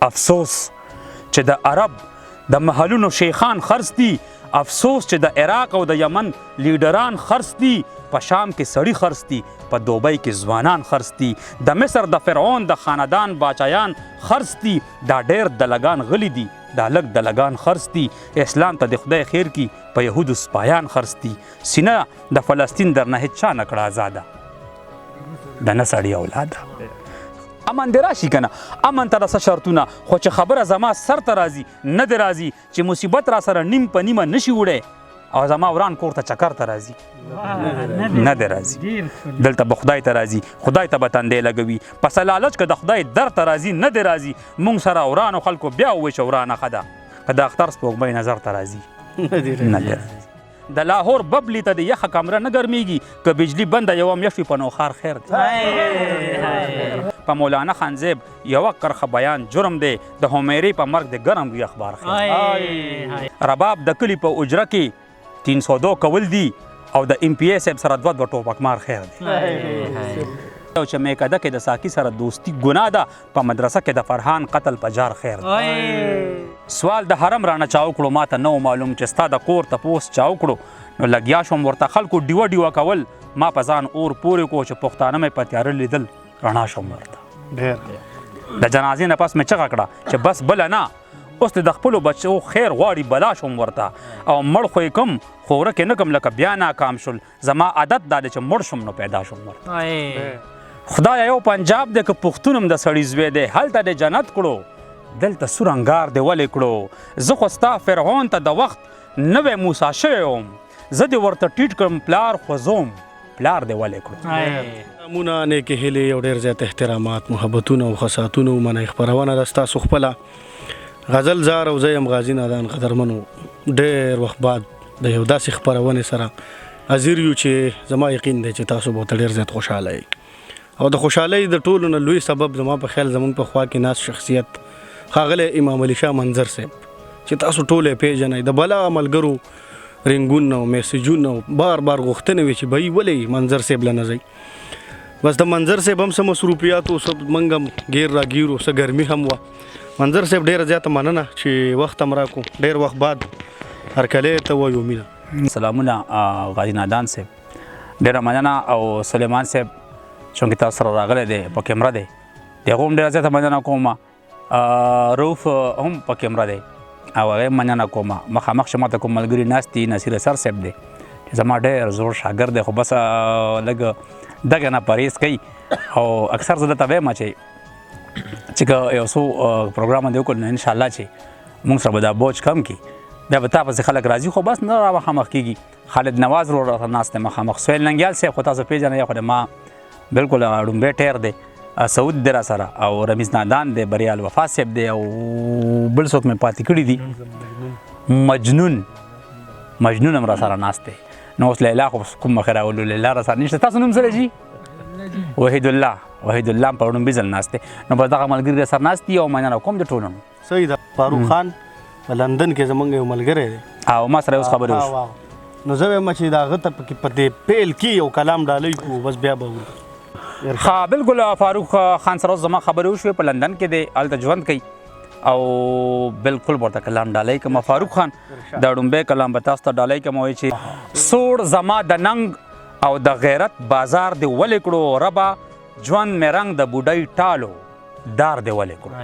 افسوس چې د عرب د محلونو شیخان خرڅ دي، افسوس چې د عراق او د یمن لیډران خرڅ دي، په شام کې سړي خرڅ دي، په دوبۍ کې ځوانان خرڅ دي، د مصر د فرعون د خاندان باچایان خرڅ دي، دا ډېر دلګان غلي دي، دا لږ دلګان خرڅ دي، اسلام ته د خدای خیر کی په یهودو سپایان خرڅ دي، سینه د فلسطین درنه هیڅ چا نه کړه ازاده د نه سړي اولاده. امن دې راشي کنه، امن ته څه شرطونه، خو چې خبره زما سر ته راځي نه دې راځي، چې مصیبت را سره نیم په نیمه نشي وړی او زما وران کور ته چکر ته راځي نه دې راځي، دلته به خدای ته راځي، خدای ته به تندې لګوي، په څه لالچ که د خدای در ته راځي نه دې راځي. مونږ سره ورانو خلکو بیا ووایي چې ورانه ښه ده، که د اختر سپوږمۍ نظر ته راځي نه دې راځي. د لاهور ببلی ته د یخه کمره نه ګرمیږي، که بجلی بنده یوه میاشت وي په نوښار خیر دی. په مولانا خان زیب یوه کرښه بیان جرم دی، د همیرې په مرګ د ګرم وي اخبار خیر دی. رباب د کلي په اجره کې 302 کول دي او د ایم پي ای صاحب سره دوه دوه ټوپکمار خیر دی. او چې میکده کې د ساقي سره دوستي ګناه ده، په مدرسه کې د فرحان قتل په جار خیر دی. سوال د حرم رانه چا وکړو، ماته نه و معلوم چې ستا د کور تپوس چا وکړو، نو لګیا شوم ورته خلکو ډیوه ډیوه کول، ما په ځان اور پورې کو چې پښتانه مې په تیاره لیدل رڼا شوم ورته. د جنازې نه پس مې چغه کړه چې بس بله نه، اوس دې د خپلو بچو خیر غواړي بلا شوم ورته، او مړ خو یې کم خو ورک یې نه کم لکه بیا ناکام شول، زما عادت دا دی چې مړ شم نو پیدا شوم ورته. خدای یو پنجاب دی که پښتون هم د سړي زوی دی، هلته دې جنت کړو دلته سور انګار دې ولې کړو، زه خو ستا فرعون ته د وخت نوی موسی شوی وم، زه دې ورته ټیټ کړم پلار خوځوم پلار دې ولې کړو. سلامونه، نیکې هیلې او ډېر زیات احترامات، محبتونه او خساتونه ومنئ. خپرونه ده ستاسو خپله غزل زار او زه یم غازي نادان. قدرمنو، ډېر وخت بعد د یو داسې خپرونې سره حاضر یو چې زما یقین دی چې تاسو به ورته ډېر زیات خوشحاله یئ، او د خوشحالۍ د ټولو نه لوی سبب زما په خیال زموږ په خوا کې ناست شخصیت ښاغلی امام علي شاه منظر صاحب چې تاسو ټول یې پېژنئ. د بلا ملګرو رنګونه او میسجونه او بار بار غوښتنې وې چې بهیي ولې منظر صاحب له نه ځئ. بس د منظر صاحب هم څه مصروفیات و، څه موږ هم ګیر راګیر و، څه ګرمي هم وه. منظر صاحب ډېره زیاته مننه چې وخت هم راکړو، ډېر وخت بعد هرکلی ته وایو. مینه. سلامونه غازي نادان صاحب، ډېره مننه. او سلیمان صاحب چونکې تاسو سره راغلی دی په کیمره دی، د هغو هم ډېره زیاته مننه کوم. روف هم په کیمره دی او هغه هم مننه کوم. مخامخ چې ماته کوم ملګري ناست دي، نصیر اثر صاحب دی چې زما ډېر زوړ شاګرد دی، خو بس لږ دغه نه پرهېز کوي، او اکثر زه درته وایم چې که یو څو پروګرام دې وکړ نو انشاءالله چې موږ سره به دا بوج کم کړي، بیا به تا پسې خلک راځي، خو بس نه را مخامخ کېږي. خالد نواز ورور راته ناست دی مخامخ، سهیل ننګیال صاحب خو تاسو پېژنئ، خو د ما بالکل ړومبی ټیر دی، سعود دی را سره، او رمیز نادان دی، بریال وفا صاحب دی، او بل څوک مې پاتې کړي دي، مجنون مجنون هم را سره ناست دی. نو اوس لیلا خو کوم مخې راولو، لیلا را سره نشته. تاسو نوم څه دی جي؟ وحید الله. وحید الله هم په ړومبي ځل ناست دی. نو بس دغه ملګري را سره ناست دي او مننه کوم د ټولو. صحیح ده. فاروق خان په لندن کې زمونږ یو ملګری دی او ما سره اوس خبرې وشوې. نو زه وایم چې د هغه ته پکې په دې پیل کې یو کلام ډالۍ کړو، بس بیا به وو. ښه بالکل. فاروق خان سره اوس زما خبرې وشوې، په لندن کې دی، هلته ژوند کوي، او بالکل ورته کلام ډالۍ کوم. فاروق خان د ړومبی کلام به تاسو ته ډالۍ کوم، وایي چې سوړ زما د ننګ او د غیرت بازار دې ولې کړو، ربه ژوند مې رنګ د بوډۍ ټالو دار دې ولې کړو.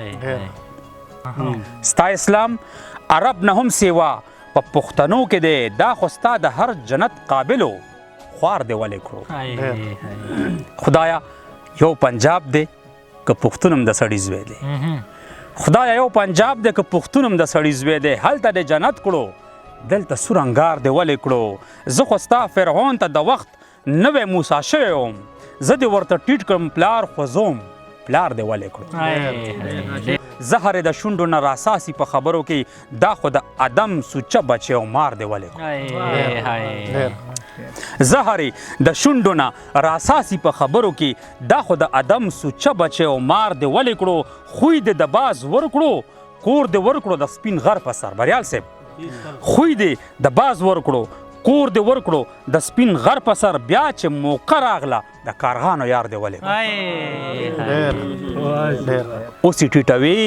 ستا اسلام عرب نه هم سیوا په پښتنو کې دی، دا خو ستا د هر جنت قابلو خوار دې ولې کړو. خدایا یو پنجاب دی که پښتون هم د سړي زوی دی، خدایا یو پنجاب دی که پښتون هم د سړي زوی دی، هلته دې جنت کړو دلته سور انګار دې ولې کړو. زه خو ستا فرعون ته د وخت نوی موسی شوی وم، زه دې ورته ټیټ کړم پلار خوځوم پلار دې ولې کړو. زهر د شونډو نه راساسي په خبرو کې، دا خو د ادم سوچه بچی او مار دې ولې کړو. زهر د شونډو نه راساسي په خبرو کې، دا خو د ادم سوچه بچی او مار دې ولې کړو. خوی دې د باز ورکړو، کور دې ورکړو د سپین غر په سر. بریال صاحب خوی دې د باز ورکړو، کور دې ورکړو د سپین غر په سر، بیا چې موقع راغله د کارغانو یار دې ولې کړو. اوس یې ټیټوي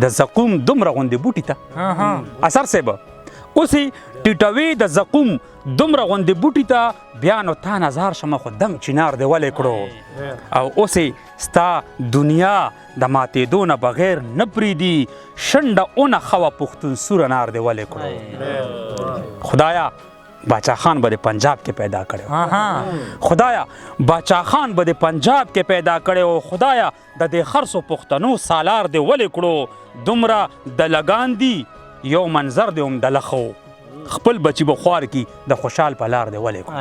د زقوم دومره غوندې بوټي ته. اثر صاحب اوس یې ټیټوي د زقوم دومره غوندې بوټي ته، بیا نو تا نظر شمه خو دنګ چینار دی ولې کړو. او اوس یې ستا دنیا د ماتېدو نه بغیر نه پرېږدي، شنډه اونه ښه وه پښتون سور انار دی ولې کړو. خدایا باچا خان به د پنجاب کې پیدا کړی، خدایا باچا خان به د پنجاب کې پیدا کړی او خدایا د دې خرڅو پښتنو سالار دی ولې کړو. دومره دلګان دي یو منظر دی هم دلخو، خپل بچی به خوار کی د خوشحال په لار دی ولې کړو.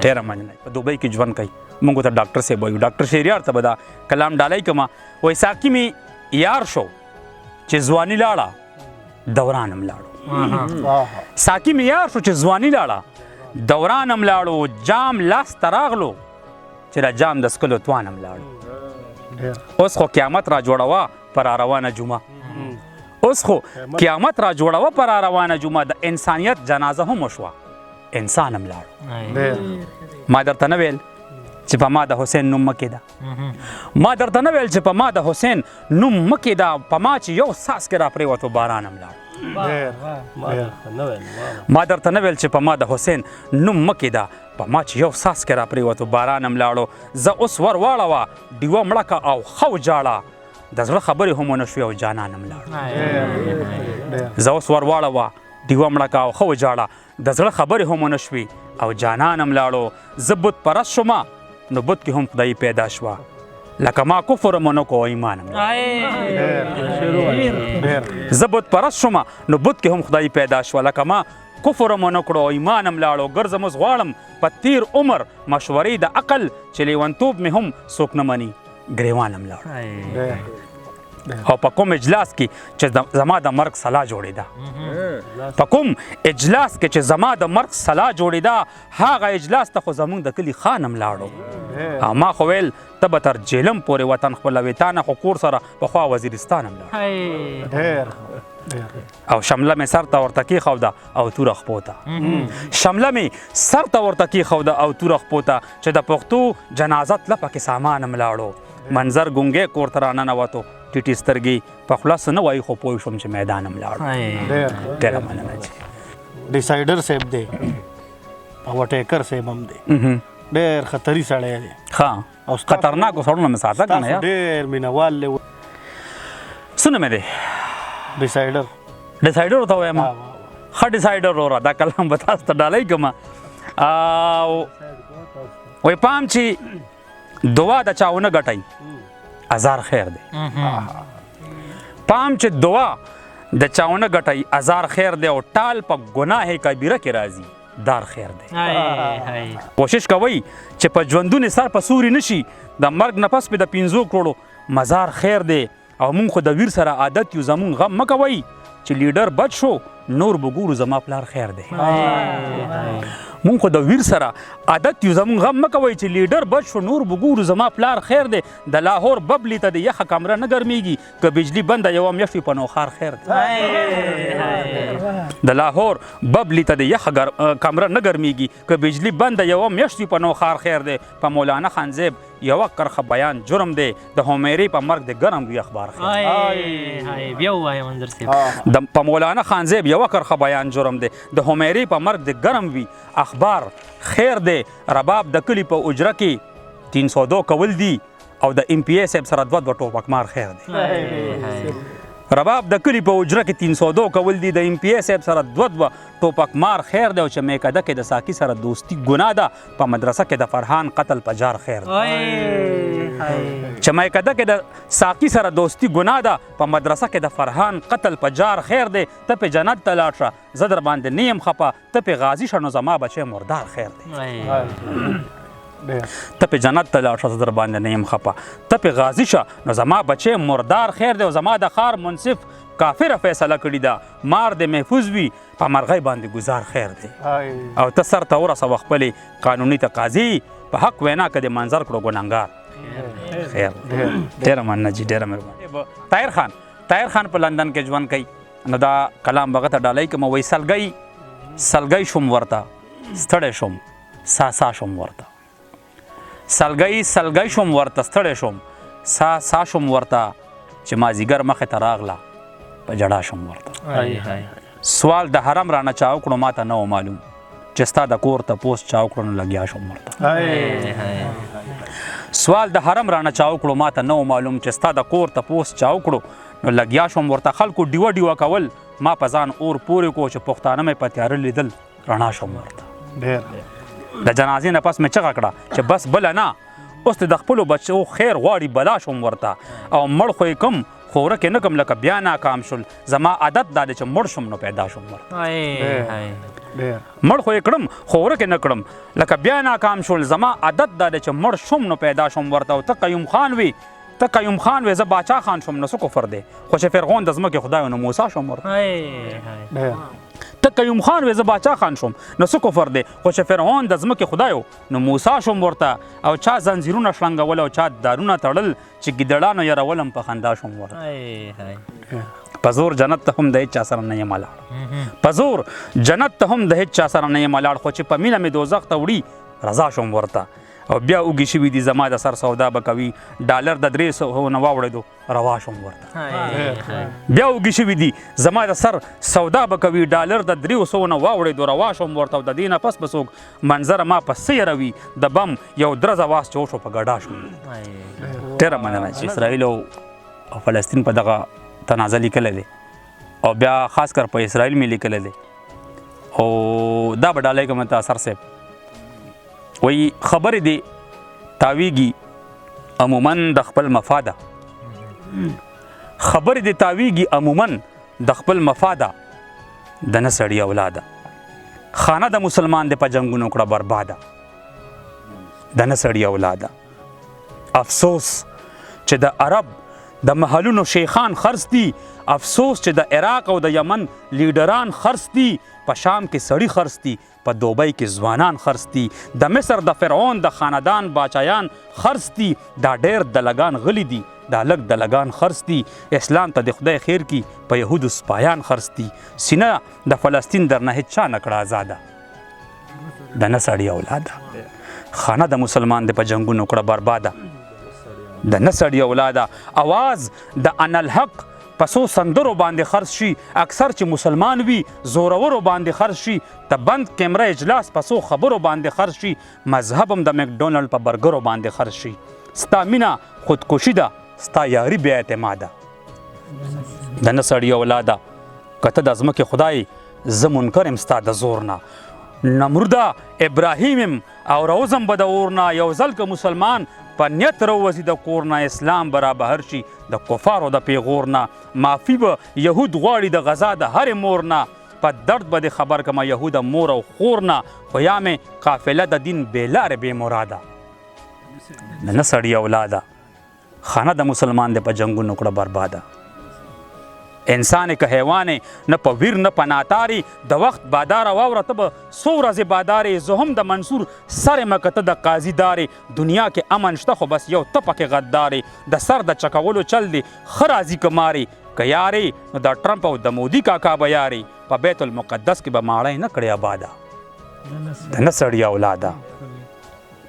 ډېره مننه. په دوبۍ کې ژوند کوي، موږ ته ډاکټر صاحب وایو، ډاکټر شهریار ته به دا کلام ډالۍ کما. وایي ساقي مې یار شو چې ځواني لاړه دوران هم لاړو، ساقي مې یار شو چې ځواني لاړه دوران هم لاړو، جام لاس ته راغلو چې دا جام د څکلو توان هم لاړو. اوس خو قیامت را جوړوه پر روانه جمعه، اوس خو قیامت را جوړوه پر روانه جمعه، د انسانیت جنازه هم وشوه انسان هم لاړو. ما درته نه ویل چې په ما د حسین نوم مه کېده، ما درته نه ویل چې په ما د حسین نوم مه کېده، په ما چې یو څاڅکی را پرېوتو باران هم لاړو. ما درته نه ویل چې په ما د حسین نوم مه کېده، په ما چې یو څاڅکی را پرېوتو باران هم لاړو. زه اوس ور واړوه ډیوه مړه که او ښه وژاړه، د زړه خبرې هم ونه شوې او جانان هم لاړو. زه اوس ور واړوه ډیوه مړه که او ښه وژاړه، د زړه خبرې هم ونه شوې او جانان هم لاړو. زه بت پرست شوم نو بت کې هم خدای پیدا شوه، لکه ما کفر هم ونه کړو ایمان هم لاړو. زه بت پرست شوم نو بت کې هم خدای پیدا شوه، لکه ما کفر هم ونه کړو ایمان هم لاړو. ګرځم اوس غواړم په تیر عمر مشورې د عقل، چې لیونتوب مې هم څوک نه مني ګریوان هم لاړو. او په کوم اجلاس کې چې زما د مرګ سلا جوړېده، په کوم اجلاس کې چې زما د مرګ سلا جوړېده، هغه اجلاس ته خو زمونږ د کلي خان هم لاړو. او ما خو ویل ته به تر جیلم پورې وطن خپلوې، تا نه خو کور سره پخوا وزیرستان هم لاړو. او شمله مې سر ته ورته کېښوده او توره خپو ته، شمله مې سر ته ورته کېښوده او توره خپو ته، چې د پښتو جنازه تله پکې سامان هم لاړو. منظر ګونګی کور ته راننوتو، ټیټې سترګې په خوله څه نه وایي خو پوه شوم چې میدان هم لاړو. ډېره مننه جي. ډیسایډر صاحب دی او ټیکر صاحب هم دی، ډېر خطري سړی دی. ښه او خطرناکو سړو نه مې ساته که نه یار؟ ډېر مینهوال دی. څه نوم یې دی؟ ډیسایډر. ډیسایډر ورته وایم. ښه ډیسایډر وروره، دا کلام به تاسو ته ډالۍ کړم. او وایي پام چې دعا د چا ونه ګټئ ازار خیر دی، پام چې دعا د چا ونه ګټئ ازار خیر دی، او ټال په ګناه کبیره کې راځي دار خیر دی. کوشش کوئ چې په ژوندونې سر په سوري نه شي، د مرګ نه پس پې د 5 کروړو مزار خیر دی. او مونږ خو د ویر سره عادت یو، زمونږ غم مه کوئ چې لیډر بچ شو نور به ګورو زما پلار خیر دی. مونږ خو د ویر سره عادت یو، زمونږ غم مه کوئ چې لیډر بچ شو نور به ګورو زما پلار خیر دی. د لاهور ببلي ته د یخه کمره نه ګرمیږي، که بجلی بنده یوه میاشت وي په نوښار خیر دی. د لاهور ببلي ته د یخه کمره نه ګرمیږي، که بجلی بنده یوه میاشت وي په نوښار خیر دی. په مولانا خانزیب یوه کرښه بیان جرم دی، د هومیرې په مرګ د ګرم وي اخبار خیر دی. بیا ووایه منظر صاحب. په مولانا خانزیب یوه کرښه بیان جرم دی، د هومیرې په مرګ د ګرم وي اخبار خیر دی. رباب د کلي په اجره کې 302 کول دي، او د ایم پی ای صاحب سره دوه دوه ټوپکمار خیر دی. رباب د کلي په اجره کې 302 کول دي، د ایم پی ای صاحب سره دوه دوه ټوپکمار خیر دی. او چې میکده کې د ساقي سره دوستي ګناه ده، په مدرسه کې د فرحان قتل په جار خیر دی. چې میکده کې د ساقي سره دوستي ګناه ده، په مدرسه کې د فرحان قتل په جار خیر دی. ته په جنت ته لاړ شه، زه در باندې نه یم خفه، ته په غازي شه نو زما بچی مردار خیر دی. ته په جنت ته لاړ شه، زه در باندې نه یم خفه، ته په غازي شه نو زما بچی مردار خیر دی. او زما د ښار منصف کافره فیصله کړې ده، مار دې محفوظ وي په مرغۍ باندې ګزار خیر دی. او ته سر ته ورسوه خپلې قانوني تقاضې، په حق وینا که دې منظر کړو ګنهګار خیر. ډېره مننه جي، ډېره مهرباني. طاهر خان، طاهر خان په لندن کې ژوند کوي، نو دا کلام به هغه ته ډالۍ کړم. وایي سلګۍ سلګۍ شوم ورته، ستړی شوم سا سا شوم ورته، سلګۍ سلګۍ شوم ورته، ستړی شوم سا سا شوم ورته، چې مازیګر مخې ته راغله په جړا شوم ورته. سوال د حرم رانه چا وکړو ماته نه و معلوم، چې ستا د کور تپوس چا وکړو نو لګیا شوم ورته. سوال د حرم رانه چا وکړو ماته نه و معلوم، چې ستا د کور تپوس چا وکړو نو لګیا شوم ورته. خلکو ډیوه ډیوه کول، ما په ځان اور پورې کو، چې پښتانه مې په تیاره لیدل رڼا شوم ورته. د جنازې نه پس مې چغه کړه چې بس بله نه، اوس د خپلو بچو خیر غواړي بلا شوم ورته. او مړ خو یې کم خو ورک یې نه کم، لکه بیا ناکام شول. زما عادت دا دی چې مړ شوم نو پیدا شوم ورته. مړ خو یې کړم خو ورک یې نه کړم، لکه بیا ناکام شول. زما عادت دا دی چې مړ شوم نو پیدا شوم ورته. او ته قیوم خان وي، ته قیوم خان وې، زه باچا خان شوم نو څه کفر دی، خو چې فرعون د ځمکې خدای نو موسی شوم ورته. ته قیوم خان وې، زه باچا خان شوم نو څه کفر دی، خو چې فرعون د ځمکې خدای نو موسی شوم ورته. او چا زنځیرونه شړنګول او چا دارونه تړل، چې ګیدړانو یرولم په خندا شوم ورته. په زور جنت ته هم د هېچا سره نه یم ولاړ، په زور جنت ته هم د هېچا سره نه یم ولاړ، خو چې په مینه مې دوزخ ته وړي رضا شوم ورته. او بیا اوږي شوي دي زما د سر سودا به کوي، ډالر د 300 نه واوړېدو روا شوم ورته. بیا اوږي شوي دي زما د سر سودا به کوي، ډالر د 300 نه واوړېدو روا شوم ورته. او د دې نه پس به څوک منظره ما په څه یروي، د بم یو درز اواز چې وشو په ګډا شوم. ډېره مننه چې اسرائیل او فلسطین په دغه تنازع لیکلی دی، او بیا خاص کر په اسرائیل مې لیکلی دی. او دا به ډالۍ کوم ته سر صاحب. وایي خبرې دې تاویږي عموماً د خپل مفاده، خبرې دې تاویږي عموماً د خپل مفاده، د نه سړي اولاده. خانه د مسلمان دې په جنګونو کړه برباده، د نه سړي اولاده. افسوس چې د عرب د محلونو شیخان خرڅ دي، افسوس چې د عراق او د یمن لیډران خرڅ دي، په شام کې سړي خرڅ دي، په دوبۍ کې ځوانان خرڅ دي، د مصر د فرعون د خاندان باچایان خرڅ دي، دا ډېر دلګان غلي دي، دا لږ دلګان خرڅ دي، اسلام ته د خدای خیر کی په یهودو سپایان خرڅ دي، سینه د فلسطین درنه هېچا نه کړه ازاده، د نه سړي اولاده. خانه د مسلمان د په جنګونو کړه برباده، د نه سړي اولاده. اواز د انالحق په څو سندرو باندې خرڅ شي، اکثر چې مسلمان وي زورورو باندې خرڅ شي، د بند کیمره اجلاس په څو خبرو باندې خرڅ شي، مذهب هم د مکډونلډ په برګرو باندې خرڅ شي. ستا مینه خودکشي ده، ستا یاري بې اعتماده، د نه سړي اولاده. که ته د ځمکې خدای، زه منکر یم ستا د زور نه، نمرده ابراهیم یم او روزم به د اور نه. یو ځل که مسلمان په نیت راووځي د کور نه، اسلام به را بهر شي د کفارو د پیغور نه. معافي به یهود غواړي د غزا د هرې مور نه، په درد به دې خبر کمه یهوده مور او خور نه. خو یا مې قافله د دین بې لارې بې مراده، د نه سړي اولاده. خانه د مسلمان دې په جنګونو کړه برباده، انسان که حیوان نه په ویر نه په ناتاري، د وخت باداره واوره ته به څو ورځې بادارې. زه هم د منصور سر یم که ته د قاضي دارې، دنیا کې امن شته خو بس یو ته پکې غدارې. د سر د چکولو چل دی ښه راځي که مارې، که یارې نو د ټرمپ او د مودي کاکا به یارې، په بیت المقدس کې به ماړۍ نه کړې آباده، د نه سړي اولاده.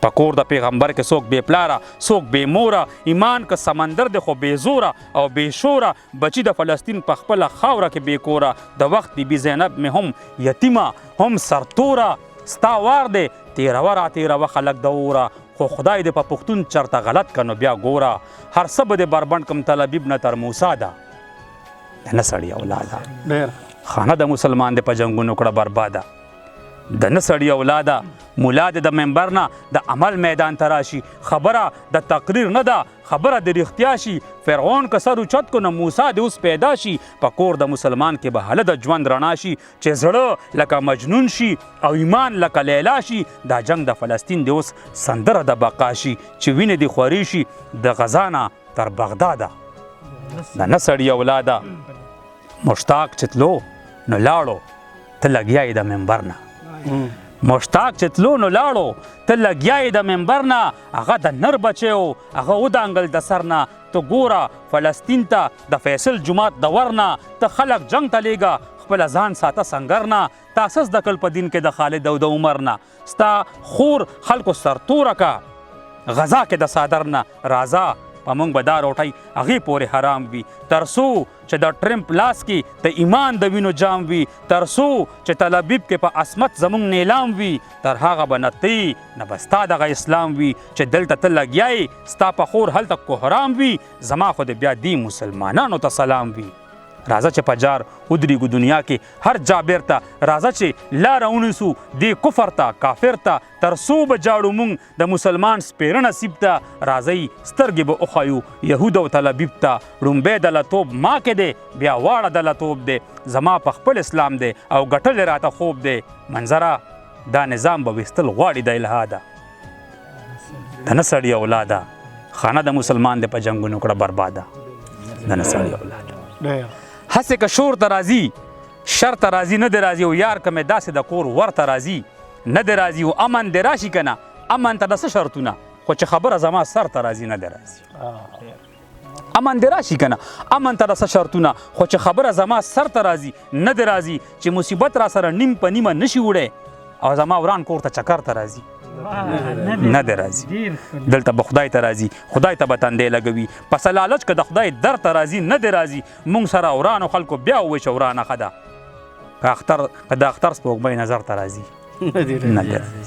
په کور د پیغمبر کې څوک بې پلاره څوک بې موره، ایمان که سمندر دی خو بې زوره او بې شوره، بچي د فلسطین په خپله خاوره کې بې کوره. د وخت بي بي زینب مې هم یتیمه هم سرتوره، ستا وار دی تېروه را تېروه خلک د اوره، خو خدای دې په پښتون چرته غلط که نو بیا ګوره. هر څه به دې بربنډ کم تل ابیب نه تر موسی ده، د نه سړي اولاده. خانه د مسلمان دې په جنګونو کړه برباده، د نه سړي اولاده. ملا دې د منبر نه د عمل میدان ته راشي، خبره د تقریر نه ده خبره د رښتیا شي. فرعون که سر اوچت کو نو موسی دې اوس پیدا شي، په کور د مسلمان کې به هله د ژوند رڼا شي، چې زړه لکه مجنون شي او ایمان لکه لیلا شي. دا جنګ د فلسطین دې اوس سندره د بقا شي، چې وینې دې خورې شي د غزا نه تر بغداده، د نه سړي اولاده. مشتاق چې تلو نو لاړو، ته لګیا یې د منبر نه، مشتاق چې تلو نو لاړو، ته لګیا یې د منبر نه. هغه د نر بچی و، هغه ودانګل د سر نه، ته ګوره فلسطین ته د فیصل جومات د ور نه. ته خلک جنګ ته لېږه خپله ځان ساته سنګر نه، تا څه زده کړل په دین کې د خالد او د عمر نه. ستا خور خلکو سرتوره که غزا کې د څادر نه، راځه په مونږ به دا روټۍ هغې پورې حرام وي. تر څو چې د ټرمپ لاس کې د ایمان د وینو جام وي، تر څو چې تل ابیب کې په عصمت زمونږ نیلام وي، تر هغه به نه ته نه به ستا دغه اسلام وي. چې دلته ته لګیا یې ستا په خور هلته کوهرام وي، زما خو دې بیا دې مسلمانانو ته سلام وي. راځه چې په جار ودرېږو دنیا کې هر جابر ته، راځه چې لاره ونیسو دې کفر ته کافر ته، تر څو به جاړو مونږ د مسلمان سپېره نصیب ته، راځئ سترګې به وښایو یهود او تل ابیب ته. ړومبی دلتوب ما کې دی بیا واړه دلتوب دی، زما په خپل اسلام دی او ګټلی راته خوب دی. منظره دا نظام به ویستل غواړي د الهاده، د نه سړي اولاده، خانه د مسلمان دی په جنګونو کړه برباده، د نه سړي اولاده. هسې که شور ته راځي شر ته راځي نه دی راځي، او یار که مې داسې د کور ور ته راځي نه دی راځي، او امن دی راشي که نه امن ته د څه شرطونه، خو چې خبره زما سر ته راځي نه دی راځي. امن دی راشي که نه امن ته د څه شرطونه، خو چې خبره زما سر ته راځي نه دی راځي. چې مصیبت را سره نیم په نیمه نشي وړی او زما وران کور ته چکر ته راځي نه دی راځي. دلته به خدای ته راځي، خدای ته به تندی لګوي، پس لالچ که د خدای در ته راځي نه دی راځي. مونږ سره ورانو خلکو بیا ووایي چې ورانه ښه ده، که د اختر سپوږمۍ نظر ته راځي نه دی راځي.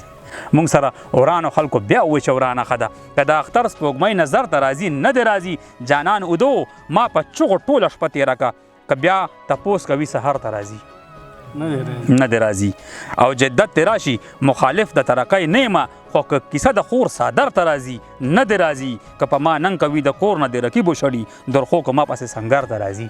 مونږ سره ورانو خلکو بیا ووایي چې ورانه ښه ده، که د اختر سپوږمۍ نظر ته راځي نه دی راځي. جانان اودو ما په چغو ټوله شپه تېره که، که بیا تپوس کوي سهار ته راځي نه دی راځي. او جدت ته راشي مخالف د ترقۍ نه یم، خو که کیسه د خور څادر ته راځي نه دی راځي. که په ما ننګ کوي د کور نه د رقیبو شړي، درخو که ما پسې سنګر ته راځي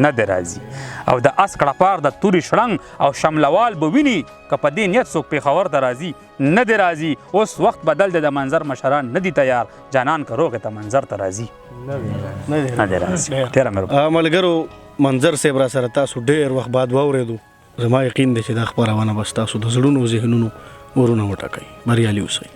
نه دی راځي. او د اس کړپار د توري شړنګ او شملوال به ویني، که په دې نیت څوک پېښور ته راځي نه دی راځي. اوس وخت بدل دی د منظر مشران نه دي تیار، جانان که روغې ته منظر ته راځي نه دی راځي. ډېره مهرباني. ملګرو منظر صاحب را سره تاسو ډېر وخت بعد واورېدو، زما یقین دی چې دا خپرونه به ستاسو د زړونو او ذهنونو ورونه وټکوي. بریالي اوسئ.